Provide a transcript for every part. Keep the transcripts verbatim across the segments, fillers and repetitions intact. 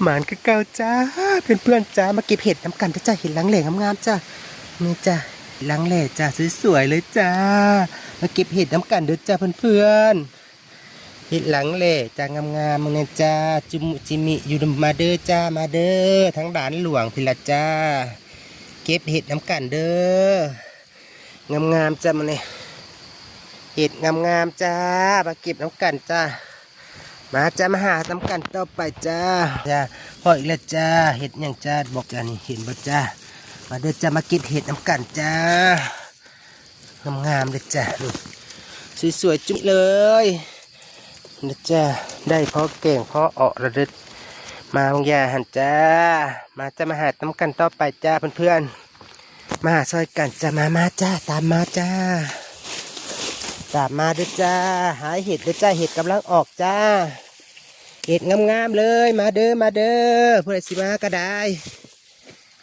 หมานคือเก่าจ้า เพื่อนๆจ้า มาเก็บเห็ดนำกันเด้อจ้า เห็ดหลังแหล่งงามๆจ้า นี่จ้า หลังแหล่จ้า สวยๆเลยจ้า มาเก็บเห็ดนำกันเด้อจ้าเพื่อนๆ เห็ดหลังแหล่จ้างามๆ มื้อนี้จ้า จุมุจิมิอยู่ มาเด้อจ้า มาเด้อ ทั้งด่านหลวงพี้ละจ้า เก็บเห็ดนำกันเด้อ งามๆจ้า มื้อนี้ เห็ดงามๆจ้า มาเก็บนำกันจ้า มาจ้า มาหานำกันต่อไปจ้า จ้า พออีกแล้วจ้า เห็ดหยังจ้า บอกจ้า นี่ เห็นบ่จ้า มาเด้อจ้า มาเก็บเห็ดนำกันจ้า งามๆเลยจ้า นี่ สวยๆจุ๊บเลยนะจ้า ได้พอแกงพอเอาะละเด้อ มาบางยาหั่นจ้า มาจ้า มาหานำกันต่อไปจ้าเพื่อนๆ มาหาซอยกันจ้า มา มาจ้า ตามมาจ้า ตามมาเด้อจ้า หาเห็ดเด้อจ้า เห็ดกำลังออกจ้า เห็ดงามๆเลย มาเด้อ มาเด้อ ผู้ใดสิมาก็ได้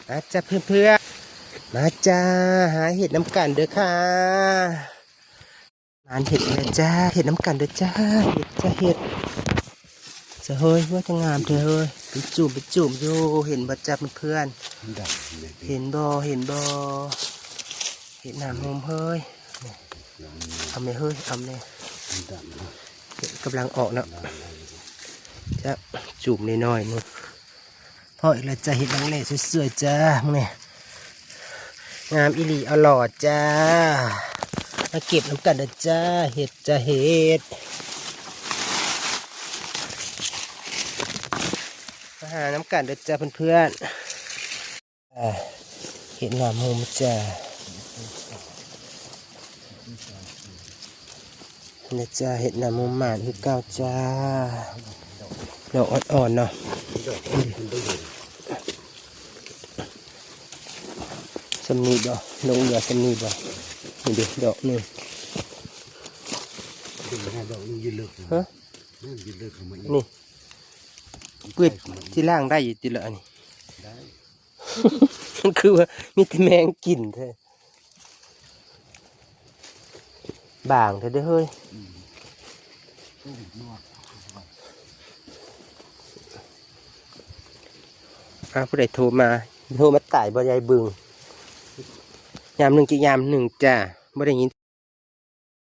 มาจ้าเพื่อนๆ มาจ้า หาเห็ดนำกันเด้อค่ะ หมานเห็ดเลยจ้า เห็ดนำกันเด้อจ้า เห็ดจ้า เห็ด จะเฮ้ย ว่าจะงามเด้อเฮ้ย เป็นจุ่ม เป็นจุ่มอยู่ เห็นบ่จ้าเพื่อนๆ เห็นบ่ เห็นบ่ เห็ดหนามโฮมเฮ้ย เอาไหมเฮ้ย เอาไหม เห็ดกำลังออกเนาะ จะจุ่มน้อยๆนึง พออีกแล้วจ้า เห็ดหลังแหล่สวยๆจ้า มื้อนี้ งามอีหลีอลอจ้า มาเก็บนำกันเด้อจ้า เห็ดจ้า เห็ด มาหานำกันเด้อจ้าเพื่อนๆ อ่า เห็ดหนามโฮมจ้า นี่จ้า เห็ดหนามโฮมหมานคือเก่าจ้า ดอกอ่อนๆเนาะ สำนีบ่ ลงเหลือสำนีบ่ นี่เด้อ ดอกหนึ่ง ดึงให้ดอกหนึ่งยืนเลิกนะ ฮะ นั่นยืนเลิกเข้ามาอีก นี่ เปื่อย ที่ล่างได้อยู่ติละอันนี้ ได้ มันคือว่ามีแต่แมงกินแท้ บางแท้เด้อเฮ้ย อืม อ้าว ผู้ใดโทรมา โทรมาตายบ่ยายบึง ยามหนึ่งจะยามหนึ่งจ้า บ่ได้ยิน